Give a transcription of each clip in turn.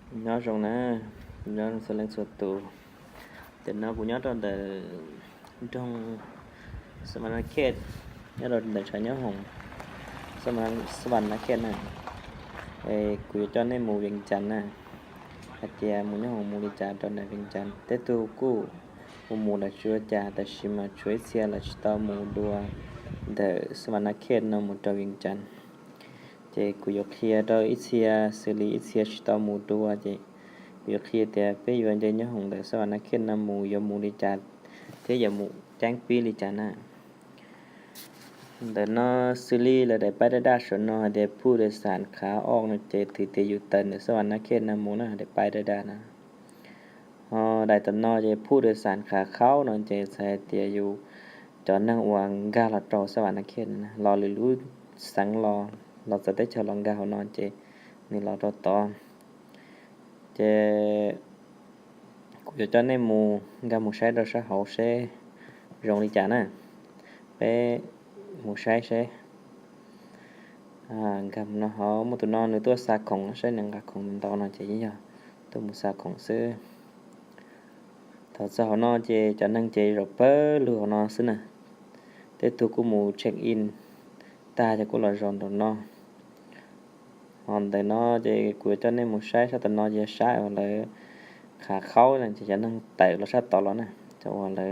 Nyob zoo na, nyob zoo txhua leej txhua tus. Tam no kuv nyob rau ntawm nroog Savannakhet, nyob rau ntawm tshav nyob hoom Savannakhet na. Kuv yuav coj nej mus Vias Cas na, hais tias mus nyob hoom mus li cas rau ntawm Vias Cas. Tej tug kuj mus mus lawm tsis ua cas, tab sis mas tshuav ib txhia lawv tsis tau mus dua ntawm Savannakhet no mus rau Vias Cas. Ces kuv yuav qhia rau ib txhia, xws li ib txhia tsis tau mus dua, ces kuv yuav qhia tias peb yuav nce nyob hoom ntawm Savannakhet no mus yuav mus li cas thiab yuav mus ceeb pib li cas na. Ntawm no xws li lawv daim paib daj daj saum no hais tias phu dej xam khav oj no ces thwm tias yus tawm ntawm Savannakhet no mus na, daim paib daj daj na. Ho daim tom no ces phu dej xam khav khaub no ces txhais hais tias yus cov neeg uas nkag los rau Savannakhet los lwm lub xeev los, los txawv teb chaws los nkag hauv no ces nws los rau tod. Ces kuv yuav coj nej mus nkag mus saib rau sab hauv seb zoo li cas na. Peb mus saib seb. Nkag mus no hauv muaj tus no nws tuaj xa khoom saib nws nqa khoom ntau no ces yeej yog tuaj mus xa khoom xwb. Thaum txog hauv no ces cov neeg ces zaum pawg lug hauv no xwb na. Tej tug kuj mus check in tag ces kuj los zaum nraum no. Ho ntawm no ces kuv yuav coj nej mus saib sab tom no ces sab uas lawv khav khaub na, ces cov neeg tawm los sab tod los na, cov uas lawv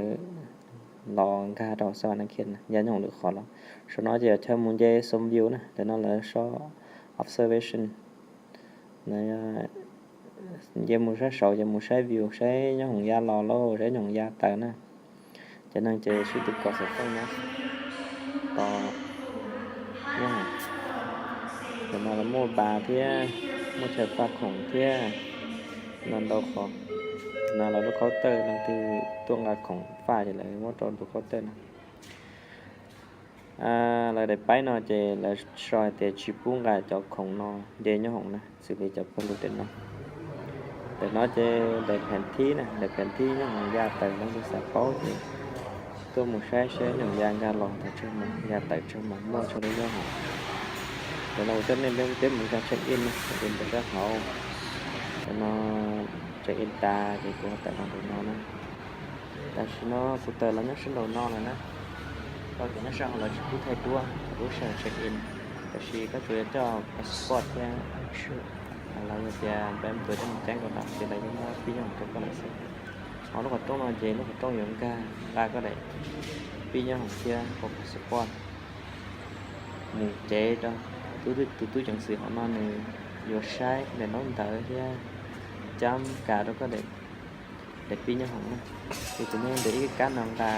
los nkag rau Savannakhet na, ya nyob lwm qhov los. Saum no ces yog chaw mus nce xoo view na, ntawm no lawv so observation. Nce mus sab saud ces mus saib view, saib nyob hoom ya los lauj, saib nyob hoom ya tawm na. Cov neeg ces sib tw kom xov tooj nyob tod. Ntawm no lawv muaj bar thiab, muaj chaw faj khoom thiab, no ntau qhov. No lawv lub counter, leej twg tuaj nqa khoom faj ces lawv muab rau tus counter no. Lawv daim paib no ces lawv sau hais tias tsis pub nqa cov khoom no nce nyob hoom na, xws li cov pawg lug tam no. Ntawm no ces daim pheem thib na, daim pheem thib nyob hoom ya tawm, leej twg xav paub ces tuaj mus saib seb nyob hoom ya nkag los tawm tsawg mus, ya tawm tsawg mus, muaj tsawg lub nyob hoom. Ntawm no kuv coj nej peb mus nkag check in na, check in rau sab hauv. Ntawm no check in tas ces kuv tawm los ntawm no na. Tam sim no kuv tawm los nyob sab nraum no lawm na. Tau tias nyob sab hauv lawv tsis pub thaij duab, lub sij hawm check in, tab sis koj tsuas yuav coj passport thiab, los yog tias npam npam coj mus ceeb rau lawv ces lawv yeej muab pib nyob hoom rau koj lawm xwb. Ho lub qhov rooj no ces lub qhov rooj yuav nkag nqa koj daim pib nyob hoom thiab koj passport mus cev rau tus tub ceev xwm hauv no, nws yuav saib daim ntaub ntawv thiab cab kas rau koj daim pib nyob hoom na. Ces kuv muaj ntawm ib kab no nqa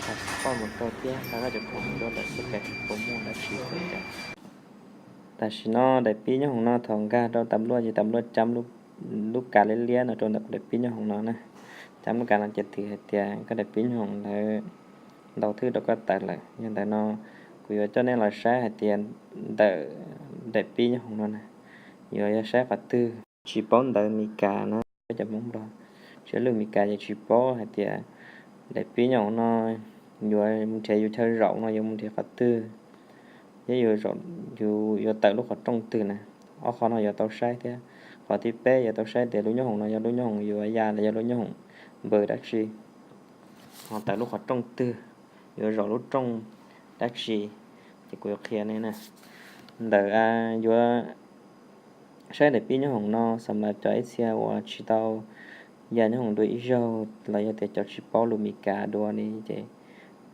passport mus rau thiab nqa koj cov khoom mus rau lawm xwb, puas muaj dab tsi li cas. Tam sim no daim pib nyob hoom no thaum nkag rau tas luaj ces tas luaj cab lub kas liab liab no rau ntawm kuv daim pib nyob hoom no na. Cab lub kas no ces thwm hais tias koj daim pib nyob hoom ntawd ntau thwj rau koj tawm lawm. Yog ntawm no kuv yuav coj nej los saib hais tias ntawm daim pib nyob hoom no na, yuav yog saib qhov twg. Tsis paub ntawv Mes Kas na, peb cov Hmoob Nplog, tsis lwm Mes Kas ces tsis paub hais tias daim pib nyob hoom no yuav mus nrhiav yus chaw zaum no yuav mus nrhiav qhov twg, thiab yus yuav tawm lub qhov rooj twg na. Ob qhov no yuav tau saib thiab. Qhov thib peb yuav tau saib tias lub nyob hoom no yog lub nyob hoom yuav ya los yog lub nyob hoom npawg dab tsi, ho tawm lub qhov rooj twg, yuav zaum lub rooj dab tsi, ces kuv yuav qhia nej na. Ntawm yuav saib daim pib nyob hoom no, xam las cov ib txhia uas tsis tau ya nyob hoom dua ib zaug los yog tias cov tsis paub lus Mes Kas dua li ces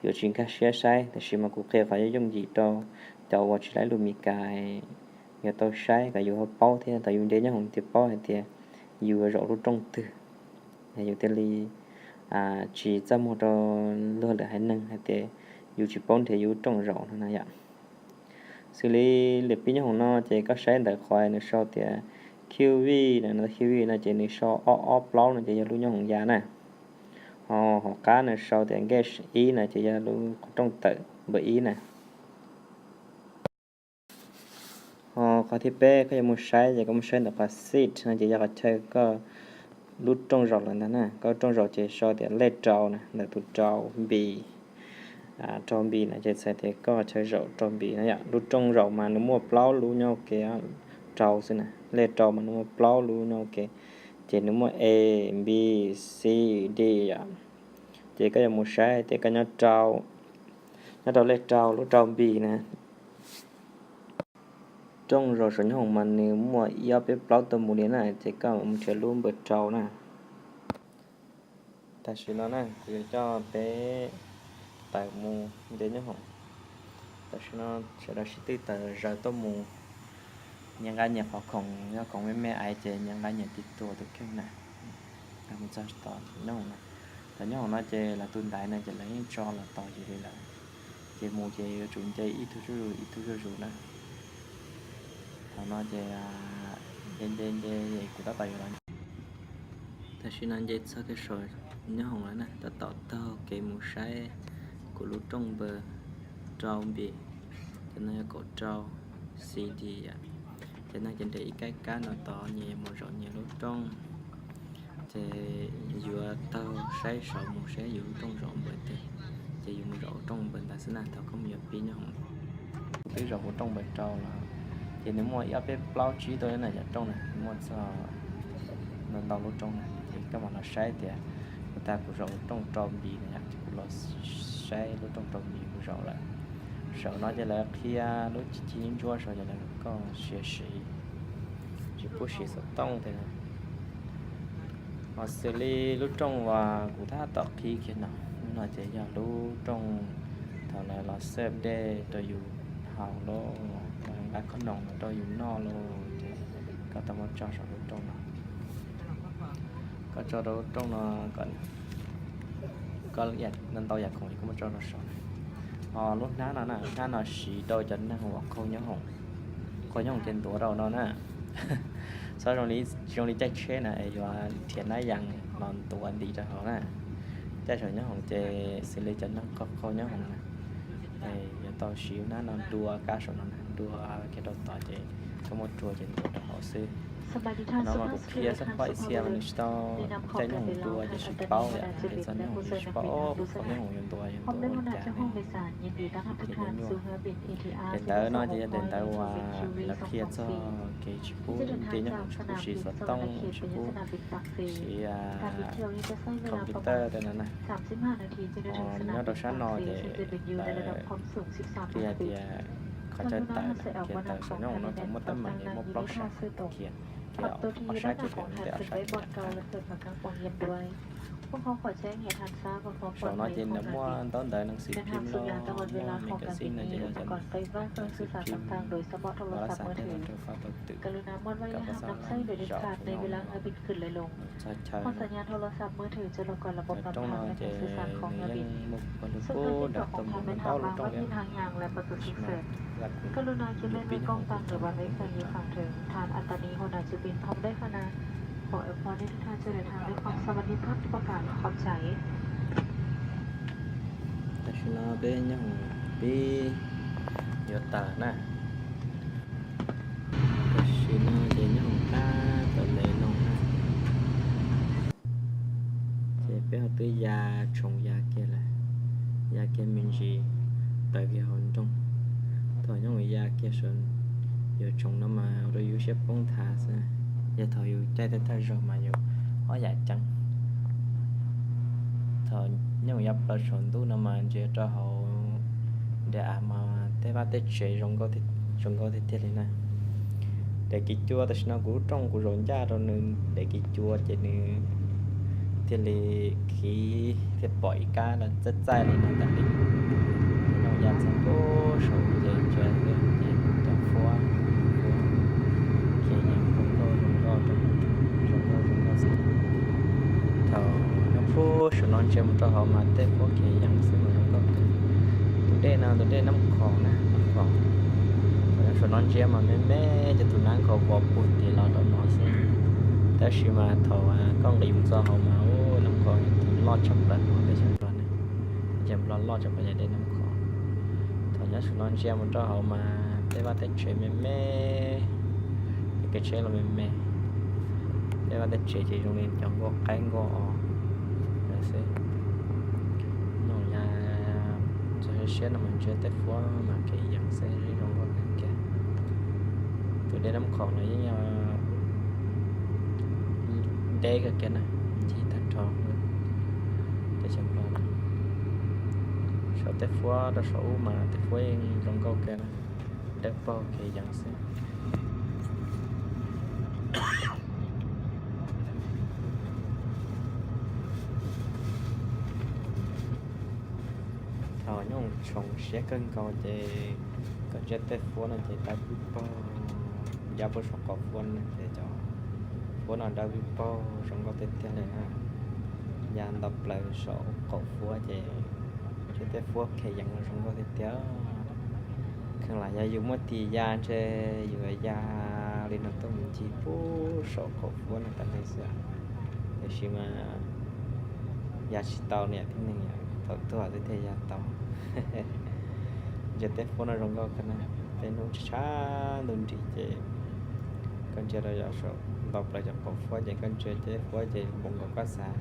yuav tsis nkag siab saib, tab sis mas kuv qhia qhov yooj yim rau cov uas tsis laib lus Mes Kas yuav tau saib kom yus ho paub thiab thaum yus nce nyob hoom thiaj paub hais tias yus yuav zaum lub rooj twg, yus thiaj li tsis txaj muag rau luag lwm haiv neeg hais tias yus tsis paub nrhiav yus lub rooj zaum no na yom. Xws li daim pib nyob hoom no ces koj saib ntawm qhov nws sau tias Q V na, Q V no ces nws sau ob ob plaub no ces yog lub nyob hoom ya na. Ho hauv qab nws sau tias Gate ib no ces yog lub qhov rooj tawm npawg ib na. Ho qhov thib peb koj yuav mus saib ces koj mus saib ntawm qhov Seat no ces yog qhov chaw koj lub rooj zaum lawm ntag na. Koj lub rooj zaum ces sau tias lej rau na, ntawm tus rau npis, rau npis no ces txhais tias koj chaw zaum rau npis na yom. Lub rooj zaum mas nws muaj plaub lub nyob ua ke, rau xwb na. Lej rau mas nws muaj plaub lub no, ces nws muaj A, B, C, D yom. Ces koj yuav mus saib tias koj nyob rau, nyob rau lej rau, lub rau B na. Rooj zaum saum nyob hoom mas nws muaj ib ob peb plaub tuaj mus li na, ces koj mus nrhiav lub npawb rau na. Tam sim no na kuv yuav coj peb tawm mus nce nyob hoom. Tam sim no sawv daws sib twb tawm zaws tuaj mus, nyias nqa nyias qhov khoom, yog khoom me me aiv ces nyias nqa nyias tiv tuag tus kheej na. Mus txog tom nyob hoom no, tom nyob hoom no ces lawv tus ntaiv no ces lawv yeej tso los tos yus li lawm. Ces mus ces yuav tsum nce ib tug zuj zus ib tug zuj zus na. Thaum no ces nce nce nce kuv tab tom yuav los. Tam sim no nce txog kiag saum nyob hoom lawm na, tab tom taug kev mus saib kuv lub rooj npawb rau B, ces no yog kaum rau C D yom. Ces no ces nres ib kab kab no tod nyias mus zaum nyias lub rooj. Ces yuav taug saib saud mus saib yus lub rooj zaum npawb twg, ces yus mus zaum rooj npawb ntawd xwb na. Thaum koj mus yuav pib nyob hoom, kuv twb zaum kuv rooj npawb rau lawm, ces nws muaj ib ob peb plaub tsib tuaj na cov rooj na, muaj txog ntau ntau lub rooj na, ces koj mam los saib tias kuv tag kuv zaum rooj rau B na yom, ces kuv los saib lub rooj rau B kuv zaum lawm. Saum no ces lawv qhia lub ci ci ntsuab saud ces lawv kom koj siav siv, tsis pub siv xov tooj tias. Ho xws li lub rooj uas kuv tab tom qhib kiag no, no ces yog lub rooj thaum lawv los xab dej rau yus haus los nqa khoom noos los rau yus noj los, ces koj tau muab tso saum lub rooj no. Koj tso rau lub rooj no kom, koj ntau yam khoom koj muab tso rau saud na. Ho lub hnab no na, lub hnab no siv rau cov neeg uas qaug nyob hoom, qaug nyob hoom ces ntuav rau no na. Txhob zoo li caij tsheb na es yuav nrhiav nab yas los ntuav nti rau hauv na. Caij saum nyob hoom ces xws li cov neeg qaug qaug nyob hoom na, es yuav tau siv lub hnab no dua kab saum no na, dua kiag rau tod ces koj muab rua ces ntuav rau hauv xwb. No mas kuv qhia xab phob ib txhia mas nws tsis tau, caij nyob hoom dua ces tsis paub yom, ces txog nyob hoom ces tsis paub qaug nyob hoom yuav ntuav yuav ntuav ua li cas ne, ces nyuaj nyuaj. Daim ntawv no ces yog daim ntawv uas lawv qhia txog kev tsis pub nce nyob hoom, tsis pub siv xov tooj, tsis pub siv computer tej no na. Nyob rau sab no ces lawv qhia tias qhov chaw tawm na, qhia tawm saum nyob hoom no tau muaj teeb meem li muaj plaub sab khiav, khiav ob sab khiav pem, muaj tej ob sab khiav pem. Saum no ces lawv muaj ntaub ntawv nas xis phim los muaj magazine no ces yog cov nas xis phim, los lab xas tej no rau koj tau twm, koj pab xab laj zaum no txog chaw no. Rooj no ces nws yeej muaj pawg lug puag nram tau mus muaj ntau lub rooj li. Tam sim no kuv yuav pib nyob hoom kuv tau mus ntau lub rooj li. Tam sim no peb nyob hoom pib yuav tawm na. Tam sim no ces nyob hoom qab tawm ntev no na. Ces peb ho twb ya tshoov ya kiag lawm, ya kiag me ntsis tawm kiag hauv nroog. Thaum nyob hoom ya kiag saum yuav tshoov no mas ua rau yus siab poob nthav xwb. Yog thaum yus caij tej thawj zaug mas yus ob yam ceeb. Thaum nyob hoom ya plaws saum ntuj no mas ntsia rau hauv nram av mas tej vaj tej tsev zoo nkauj tiag tiag li na. Daim kiv cua, tam sim no kuv lub rooj kuv zaum ncaj rau nws daim kiv cua ces nws thiaj li khiv thiaj pom ib kab no txaij txaij li no tas li. Nyob hoom ya txog puag saud ces ntsia ces cov fuab, fuab khiav yees zoo nkauj zoo nkauj, zoo nkauj zoo nkauj xwb. Thaum nyob puag saum no ntsia mus rau hauv mas tej fuab khiav yees xwb mas zoo nkauj kawg. Tus dej no tus dej Nab Khoom na, Nab Khoom. Thaum nyob saum no ntsia mas me me cov tus nab khoom uas puag tim los rau no xwb. Tab sis mas thaum koj nqis mus txog hauv mas ub, Nab Khoom loj tshaj plaws hauv peb xyoo Nplog ne, ntsia Nplog loj tshaj plaws yog dej Nab Khoom. Thaum nyob saum no ntsia mus rau hauv mas tej vaj tej tsev me me, tej kev tsheb los me me. Tej vaj tej tsev ces zoo li cov nkuaj qaib nkuaj os lawm xwb. Nyob ya txog siab no mas ntsia tej fuab mas khiav yees xwb, zoo nkauj kawg kiag. Tus dej Nab Khoom no yeej yog deb kawg kiag na, ncig tag nrho teb chaws Nplog na. Saum tej fuab rau saum ub mas tej fuab yeej zoo nkauj kawg na, dawb paug khiav yees xwb. Thaum nyob hauv tshoov siab kawg nkaus ces koj ntsia tej fuab no ces dawb vib paug, ya puag saum qaum fuab no ces cov fuab no dawb vib paug zoo nkauj tiag tiag li na. Ya nto plaws saum qaum fuab ces ntsia tej fuab khiav yees los zoo nkauj tiag tiag. Kheev lam yog yus muaj tis ya ntshe yus ya li no tuaj mus ncig puag saum qaum fuab no tas li xwb. Tiam sis mas ya tsis tau niam tib neeg, thaum tuag xwb thiaj ya tau. Ntsia tej fuab no zoo nkauj kawg na, tej hnub tshab tshab ntuj nrig ces koj ntsia rau saum nto plaws cov qaum fuab ces koj ntsia tej fuab ces npaum nkaus koj xav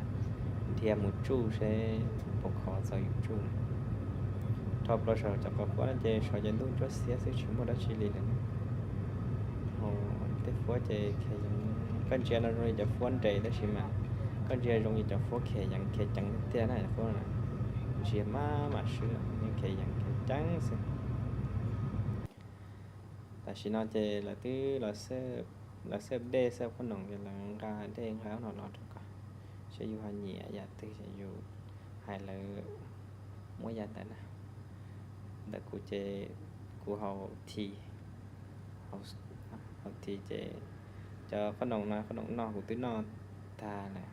dhia mus tsuj seb puas khov txog yus tsuj. Rho plaws saum cov qaum fuab no ces saum ces ntuj ntsuab xiab xwb tsis muaj dab tsi li lawm. Tej fuab ces koj ntsia no zoo li cov fuab nres tab sis mas koj ntsia zoo li cov fuab khiav yees khiav ceev tiag na, cov fuab no ntsia maj mam swb, khiav yees khiav ceev xwb. Tam sim no ces lawv twb, lawv xawb dej xawb qhob noom ces lawv nqa dej nqa qhob noom los rau koj, seb yus ho nyiam yam twg ces yus hais lawv muab yam ntawd na. Ntawm kuv ces kuv haus thi, haus thi ces cov qhob noom no, qhob noom no kuv twb noj tag lawm.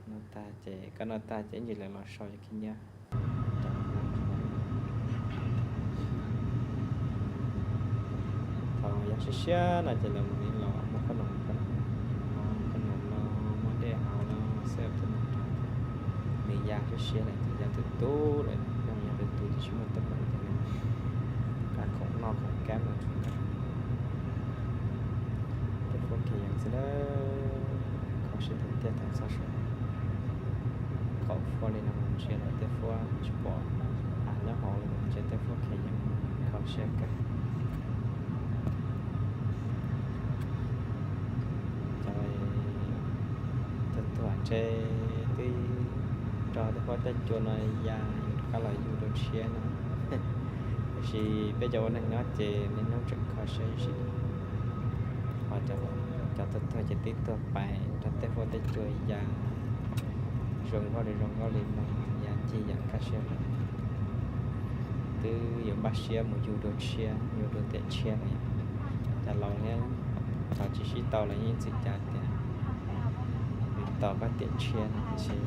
Noj tag ces koj noj tag ces ib ntsis lawv los so cov khib nyiab. Thaum ya siab siab no ces lawv mam li los muab qhob noom, qhob noom no, muab dej haus no, xwb tus no rau. Nws ya siab siab lawm ces ya tus tub lawm, nyob ya tus tub ces tsis muaj teeb meem ces nws nqa khoom noj khoom kab no rau nkawd. Tej fuab khiav yees xwb na, kho siab tiag tiag thaum txog saum qaum fuab li no ntsia lawm tej fuab tsis pom av nyob hauv li, ntsia tej fuab khiav yees kho siab kawg. Cov tuag tuag ntshe twb nrog tej huab tej cua no ya yus rov qab los yug dua tshiab no. Tiam sis peb cov ua neeg nyob ces niaj hnub tseem kho siab ib sim. Ho cov tuag tuag ces twb tuag pais nrog tej huab tej cua ya zoo nkauj li zoo nkauj li no, ya ncig ya kaj siab. Twb yuav npaj siab mus yug dua tshiab, yug dua tiam tshiab no. Cov laus thiab cov tsis sib tau los yeej txwm cav tias tos koj tiam tshiab no tiam sis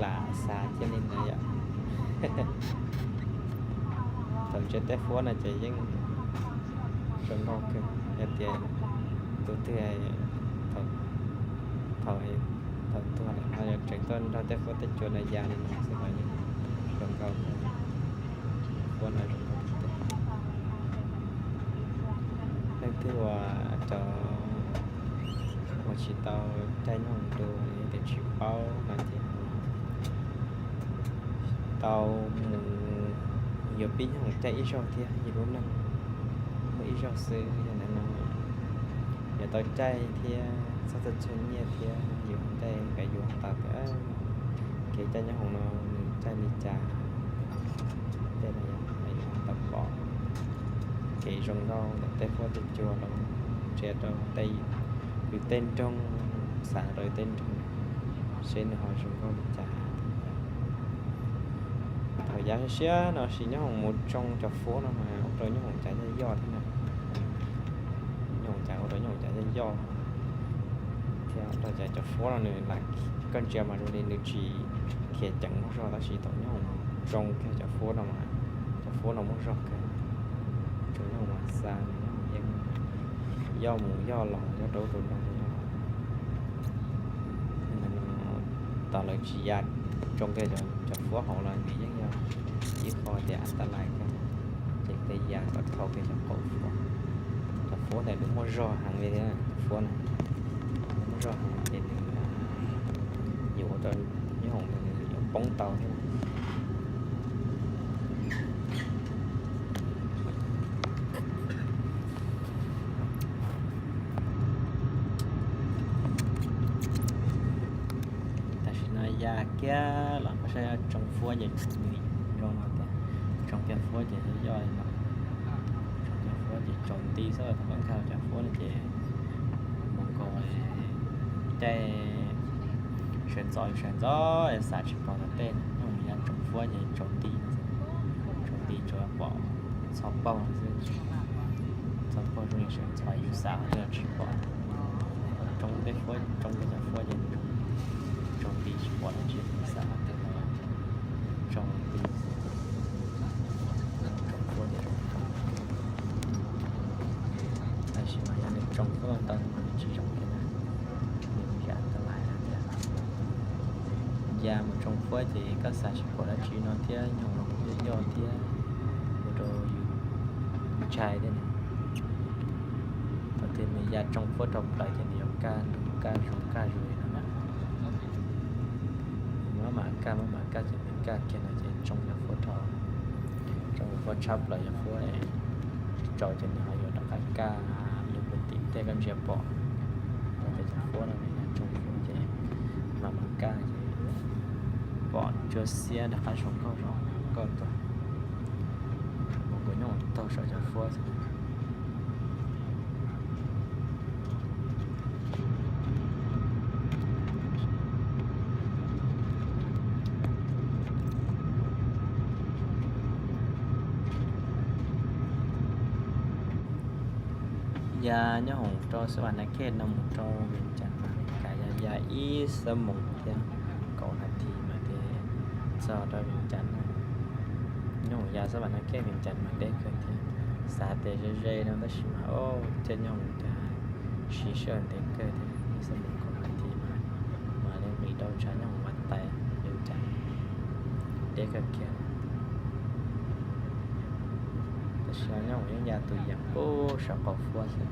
lam xav thiaj li ntawd yom. Thaum ntsia tej huab no ces yeej zoo nkauj kawg, yog tias tus twg thaum, thaum tuag lawm ho yog tseem tuaj nrog tej huab tej cua no ya li no xwb los yeej zoo nkauj. Huab no zoo nkauj tiag. Leej twg uas cov uas tsis tau caij nyob hoom dua, yog tias tsis paub no ces tau mus, yuav pib nyob hoom caij ib zaug thiab, yus lub neej muaj ib zaug xwb, yog ntawd no yuav tau caij thiab txhob txhawj txhawj nyiaj thiab yus caij, yus tau tias kev caij nyob hoom no nws caij li cas, tej no yog tau pom kev zoo nkauj ntawm tej huab tej cua los ntsia rau tej, kwv tej nroog, xav rau tej nroog seb nws ho zoo nkauj li cas. Thaum yav siab no sis nyob hoom mus tsoo cov huab no mas ua rau nyob hoom cas yoj yoj thiab na. Nyob hoom cas ua rau nyob hoom cas yoj yoj thiab ua rau cas cov huab no nws lam, koj ntsia mas zoo li nws tsis khiav ceev muaj zog tab sis thaum nyob hoom tsoo kiag cov huab no mas cov huab no muaj zog kawg. Tsoo nyob hoom mas xa nws nyob hoom yeej yoj mus yoj los yoj rau ub rau no. Ntawm no tos lawv tsis ya tsoo kiag cov huab hauv los nws yeej yog ib qho tias tas lais kawg, ces lawv ya kom dhau kiag cov qaum huab. Cov huab ntawd nws muaj zog heev li thiab, cov huab no muaj zog heev ces nws yuav ua rau nyob hoom ntawd nws yuav poob tau thiab. Kiag los koj saib tsoo fuab ces nws zoo no tiag, tsoo kiag fuab ces yoj no, tsoo kiag fuab ces tsaus nti xwb, thaum koj nkag cov fuab no ces mus nkaus caij sawv ntxov sawv ntxov xav tsis pom tom tej, nyob mus ya tsoo fuab ces tsaus nti, tsaus nti tsuas pom txho paug xwb, txho paug zoo li sawv ntxov yus xav los tsis pom. Tsoo tej fuab, tsoo tej cov fuab ces tsaus nti tsis pom dab tsi, xav hais tias tsoo nti, tsoo fuab ces, tab sis mas yog nws tsoo fuab ntau mas nws tsis zoo li na, nws yam tas lais na thiab. Ya mus tsoo fuab ces koj xav tsis pom dab tsi no thiab, nyob los yoj thiab, ua rau yus ntshai thiab na. Thaum twg nws ya tsoo fuab rau plaws ces nws yuav kaj zus kaj zus kaj zus li no na. Nws maj mam kaj maj mam kaj ces nws kaj kiag no ces tsoo cov fuab rau, tsoo cov fuab tshab plaws cov fuab tsis tsaus ces nws ho yuav rov qab kaj lwg puag tim tej koj ntsia pom. Cov fuab no nws tsoo fuab ces maj mam kaj ces pom tsuab xiab rov qab zoo nkauj zoo nkauj tuaj. Kuv nyob taug saum cov fuab xwb. Ya nyob hoom rau Xab Vas Nas Khej no mus rau Vias Cas mas kav ya ya ib xuab moos thiab kaum nas this mas thiaj txog rau Vias Cas na. Nyob hoom ya Xab Vas Nas Khej Vias Cas mas deb kawg thiab. Xav tias ze ze no tab sis mas o, thiaj nyob hoom cas siv sij hawm ntev kawg thiab, ib xuab moos kaum nas this mas mam li nqis rau tshav nyob hoom Vaj Tais Vias Cas, deb kawg kiag. Tam sim no nyob hoom yeej ya tus yees pub saum qaum fuab xwb.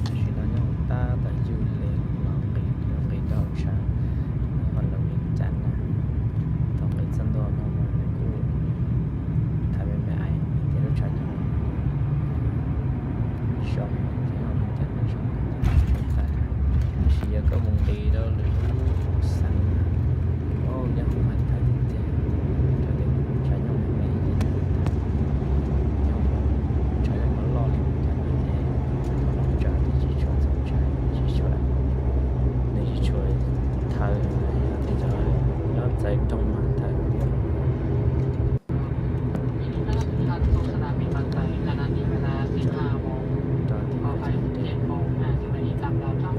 Tam sim no nyob tab tom yug li los nqis, nqis rau hauv tshav, ho los Vias Cas na. Thaum nqis txog ntua no mas nws kuj thaiv me me ais tias lub tshav nyob zoo, tshav nyob Vias Cas no zoo, tab sis yog koj mus nqis rau lwm lub xeev, o, nyob hoom mas thaiv tiag tiag, tshav nyob me me, nyob, tshav nyob loj loj li Vias Cas no ces tsam ces tsis tshua txaus ntshai, tsis tshua, nws tsis tshua thaiv, tej cov nyob txawv nroog mas thaiv tiag. Rau tim qhov chaw nres, mus mas khi lawm xwb thiab txawv txawv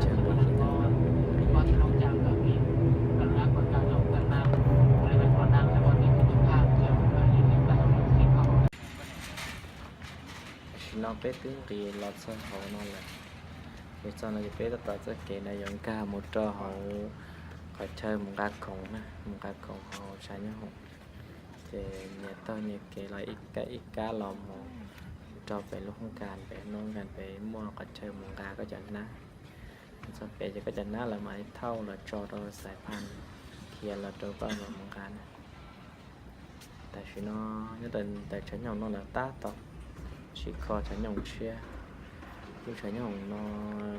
tshaj lawm. Nres rau tim qhov chaw nres, tam sim no peb twb nqis los txog hauv no lawm. Nqis txog no ces peb tab tom txoj kev no yuav nkag mus rau hauv qhov chaw mus nqa khoom na, mus nqa khoom hauv tshav nyob hoom. Ces nyias taug nyias kev los ib kab ib kab los mus, rau pem lub hoob kas, pem lub hoob kas pem muaj qhov chaw mus nqa koj cov hnab. Txog pem ces koj cov hnab lawv mam li thauj los tso rau xais phas, khiav los rau koj mam mus nqa na. Tam sim no nyob rau ntawm tshav nyooj no lawv tab tom tsis kho tshav nyooj tshiab. Lub tshav nyooj no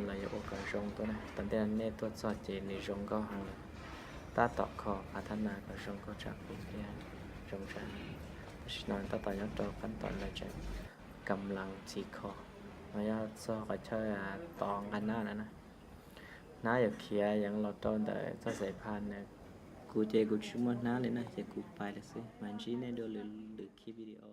lawv yuav ua kom zoo tuaj na, thaum ntej nej tuaj txog ces nws zoo nkauj heev lawm. Tab tom kho phav thab nas kom zoo nkauj tshaj qub thiab zoo tshaj. Tam sim no tab tom nyob rau qab tom lawv tseem kam lees txiv kho. No yog txog qhov chaw tod nqa hnab na. Hnab yuav khiav yeej los rau ntawm txoj xais phas na. Kuv ces kuv tsis muaj hnab li na ces kuv pais lawm xwb, mas ntsib nej dua lwm lwm khib video.